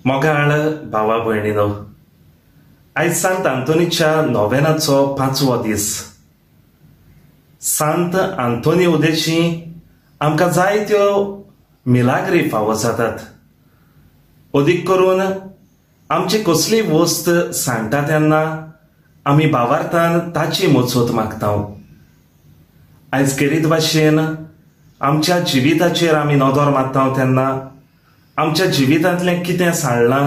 मोगाळ भावा भयणीनो, आयज सांत आंतोनीच्या नोवेनाचो पांचवो दीस. सांत आंतोनी उदेशी आमकां जायत्यो मिलाग्री फावो जातात. अदीक करून आमची कसली वस्त सांडटा तेन्ना आमी भावार्थान ताची मजत मागता. आयज केरीत भाशेन आमच्या जिविताचेर आमी नदर मारता तेन्ना आमच्या जिवितांतलें कितें सांडलां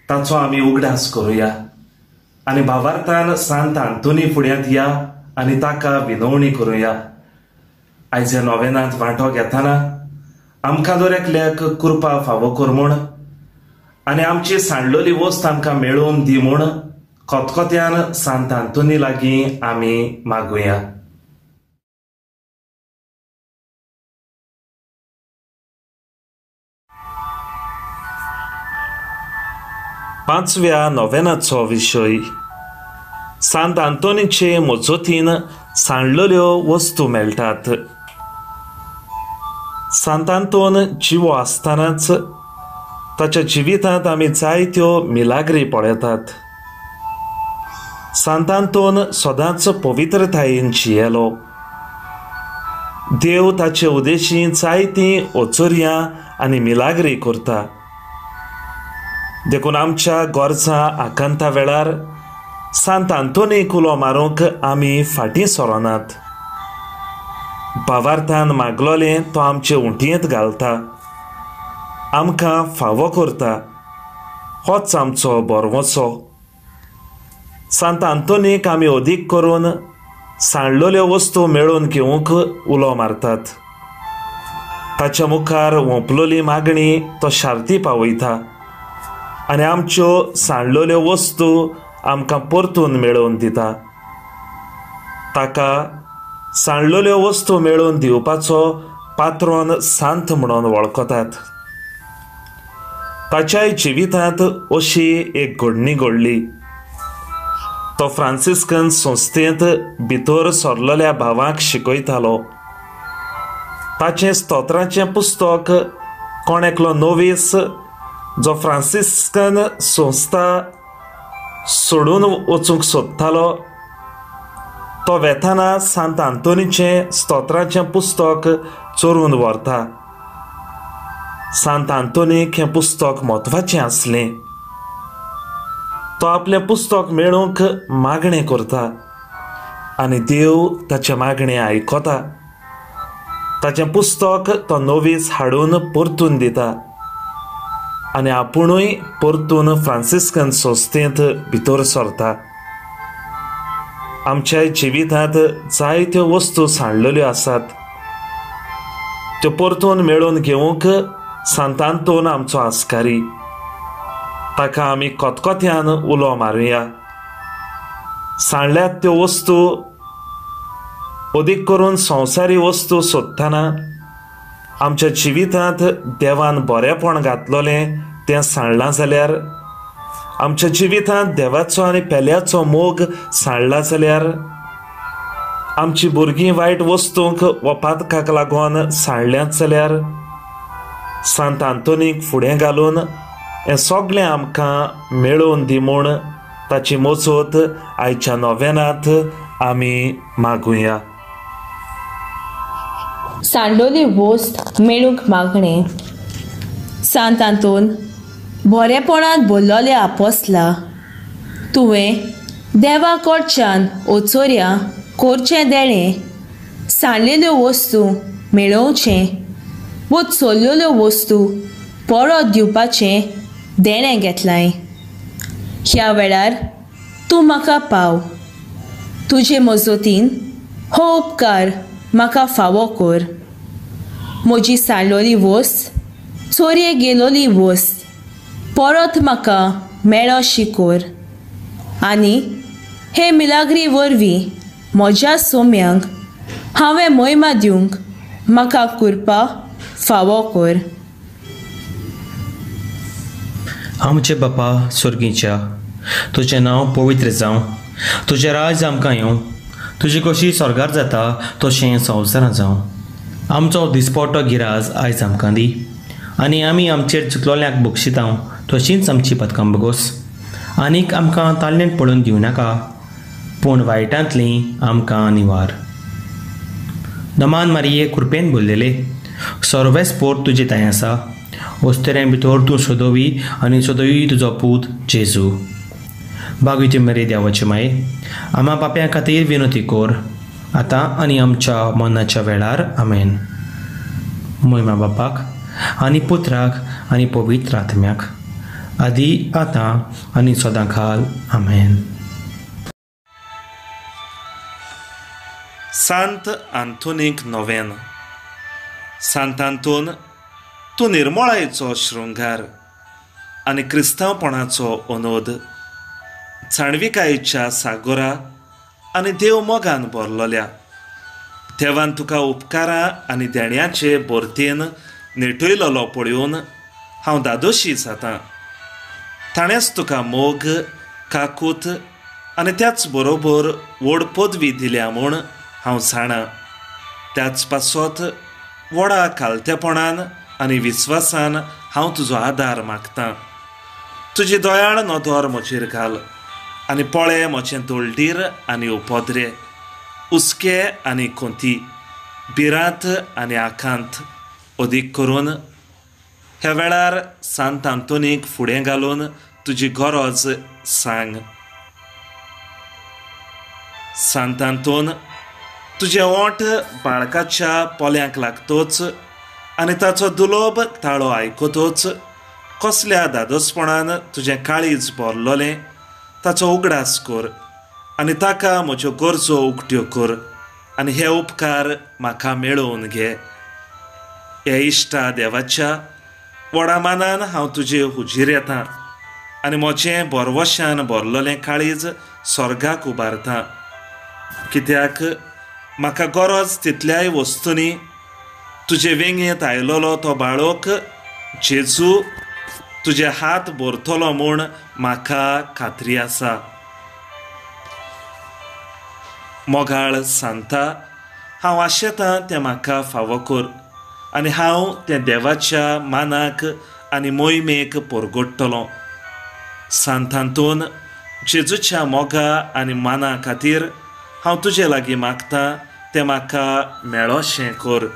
ताचो आमी उगडास करुया आनी भावार्थान सांत आंतोनी फुड्यांत या आनी ताका विनवणी करुया. आयज ह्या नोवेनांत वांटो घेतना आमकां दर एकल्याक कृपा फावो कर म्हूण आनी आमची सांडलेली वस्त आमकां मेळोवन दी म्हूण खतखत्यान सांत आंतोनी लागीं आमी मागुया. पांचव्या नोवेनाचो विशय सांत आंतोनीचे मजतीन सांडलेल्यो वस्तू मेळटात. सांत आंतोन जिवो आसतनाच ताच्या जिवितांत आमी जायत्यो मिलाग्री पळयतात. सांत आंतोन सदांच पवित्रतायेन जियेलो. देव ताचे उदेशी जायतीं ओचोरयां आनी मिलाग्री करता. देखून आमच्या गरजां आकांता वेळार सांत आंतोनीक उलो मारूंक आमी फाटीं सरोनात. भावार्थान मागलोलें तो आमचे उंटयेंत घालता, आमकां फावो करता. होच आमचो बरवसो. सांत आंतोनीक आमी अदीक करून सांडलेल्यो वस्तू मेळोवन घेवंक उलो मारतात. ताच्या मुखार वोंपलोली मागणी तो शार्ती पावयता आनी आमच्यो सांडलेल्यो वस्तू आमकां परतून मेळोवन दिता. ताका सांडलेल्यो वस्तू मेळोवन दिवपाचो पात्रोन सांत म्हणून वळखतात. ताच्याय जिवितांत अशी एक घडणी घडली. तो फ्रांसिस्कन संस्थेंत भितर सरलेल्या भावांक शिकयतालो. ताचें स्तोत्राचें पुस्तक कोण एकलो नोवीस जो फ्रांसिस्कन संस्था सोडून वचूंक सोदतालो तो वेताना सांत आंतोनीचें स्तोत्राचें पुस्तक चोरून व्हरता. सांत आंतोनीक हें पुस्तक म्हत्वाचें आसलें. तो आपलें पुस्तक मेळोवंक मागणें करता आनी देव ताचें मागणें आयकता. ताचें पुस्तक तो नोवीस हाडून परतून दिता आनी आपुणूय परतून फ्रांसिस्कन संस्थेंत भितर सरता. आमच्या जिवितांत जायत्यो वस्तू सांडलेल्यो आसात. त्यो परतून मेळोवन घेवंक सांत आंतोन आमचो आस्कारी. ताका आमी खतखत्यान उलो मारुया. सांडल्यात त्यो वस्तू अदीक करून संवसारी वस्तू सोदतना आमच्या जिवितांत देवान बरेपण घातलोलें तें सांडलां जाल्यार, आमच्या जिवितांत देवाचो आनी पेल्याचो मोग सांडला जाल्यार, आमची भुरगीं वायट वस्तूंक वा पातकाक लागून सांडल्यांत जाल्यार सांत आंतोनीक फुडें घालून हें सगळें आमकां मेळोवन दी म्हूण ताची मजत आयच्या नोवेनांत आमी मागुया. सांडोली वस्त मेळूंक मागणें. सांत आंतोन बरेपणांत बोल्लोले आपोसला तुवें देवा कडच्यान ओचोऱ्या करचें देणें सांडलेल्यो वस्तू मेळोवचें वो चोरलेल्यो वस्तू परत दिवपाचें देणें घेतलाय. ह्या वेळार तूं म्हाका पाव. तुजे मजतीन हो उपकार म्हाका फावो कर. म्हजी सांडलोली वस्त चोरये गेलोली वस्त परत म्हाका मेळशी कर आनी हे मिलाग्री वरवीं म्हज्या सोम्यांक हांवें मोहिमा दिवंक म्हाका कृपा फावो कर. आमचे बापा स्वर्गीच्या, तुजें नांव पवित्र जावं, तुजें राज आमकां येवं, तुजी कशी स्वर्गार जाता तशें संवसारांत जावं. आमचो दिसपट्टो गिराज आयज आमकां दी आनी आमी आमचेर चुकलोल्यांक बक्षितांव तशींच आमची पदकां बगोस. आनीक आमकां ताल्लेंत पडून दिवं नाका, पूण वायटांतली आमकां निवार. दमान मारिये कृपेन बोल्लेले, सर्वेस पोर तुजे तांय आसा, ओस्तऱ्यां भितर तूं सोदोवी आनी सोदोवी तुजो पूत जेजू. बागीचे मरे देवाचे माये, आमा पाप्यां खातीर विनोती कोर, आतां आनी आमच्या मनाच्या वेळार. आमेन. मोयमा बापाक आनी पुत्राक आनी पवित्र आत्म्याक, आदी आतां आनी सदां खाल. आमेन. सांत आंतोनीक नोवेन. सांत आंतोन, तूं निर्मळायेचो शृंगार आनी क्रिस्तांवपणाचो अनोद, जाणविकायेच्या सागोरा आनी देव मोगान भरलोल्या देवान तुका उपकारां आनी देण्याचे भरतेन नेटयलोलो पळोवन हांव दादोशी जातां. ताणेंच तुका मोग, काकूत आनी त्याच बरोबर व्हड पदवी दिल्या म्हूण हांव जाणा. त्याच पासत व्हडा कालतेपणान आनी विस्वासान हांव तुजो आदार मागतां. तुजी दयाळ नदर म्हजेर घाल आनी पळय म्हजें दळडीर आनी उपद्रे, हुस्के आनी कोंती, भिरांत आनी आकांत. अदीक करून ह्या वेळार सांत आंतोनीक फुडें घालून तुजी गरज सांग. सांत आंतोन, तुजें ओंठ बाळकाच्या पोल्यांक लागतोच आनी ताचो दुलोब ताळो आयकतोच कसल्या दादोसपणान तुजें काळीज भरलोलें ताचो उगडास कर आनी ताका म्हज्यो गरजो उक्त्यो कर आनी हे उपकार म्हाका मेळोवन घे. हे इश्टा देवाच्या व्हडा मानान हांव तुजे हुजीर येता आनी म्हजें भरवशान भरलोलें काळीज स्वर्गाक उबारता, कित्याक म्हाका गरज तितल्याय वस्तूंनी तुजे वेंगेंत आयलोलो तो बाळोक जेजू तुजे हात भरतलो म्हूण म्हाका खात्री आसा. मोगाळ सांता, हांव आशेतां तें म्हाका फावो कर आनी हांव तें देवाच्या मानाक आनी मोहिमेक परगडटलो. सांत आंतोन, जेजूच्या मोगा आनी माना खातीर हांव तुजे लागीं मागतां तें म्हाका मेळोशें कर.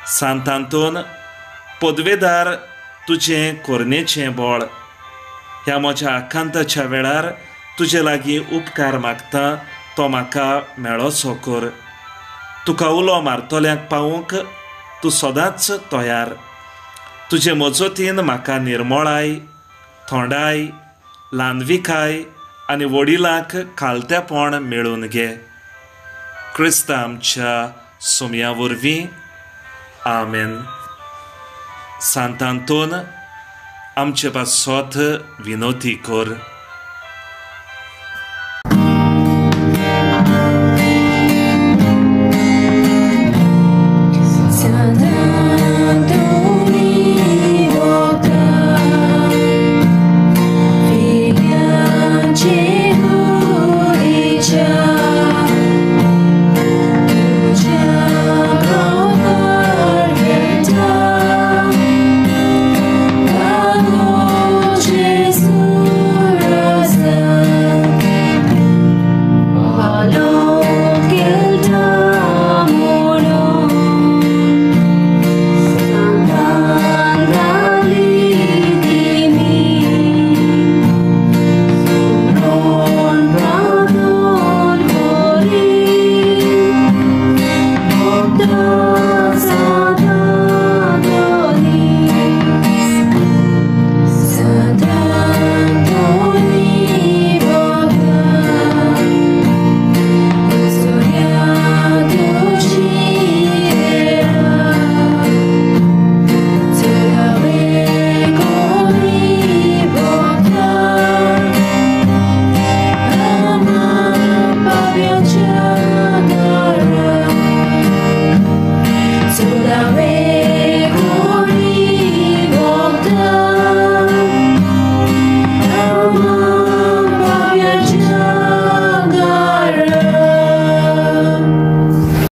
सांत आंतोन, पदवेदार तुजें कोरणेचें बळ, ह्या म्हज्या आकांताच्या वेळार तुजे लागीं उपकार मागता तो म्हाका मेळोसो कर. तुका उलो मारतल्यांक पावूंक तूं सदांच तयार. तुजे मजतीन म्हाका निर्मळाय, थोंडाय, ल्हानविकाय आनी वडिलांक खालतेपण मेळून घे. क्रिस्ता आमच्या सोम्या वरवीं. आमेन. सांत आंतोन, आमचे पासत विनोती कर.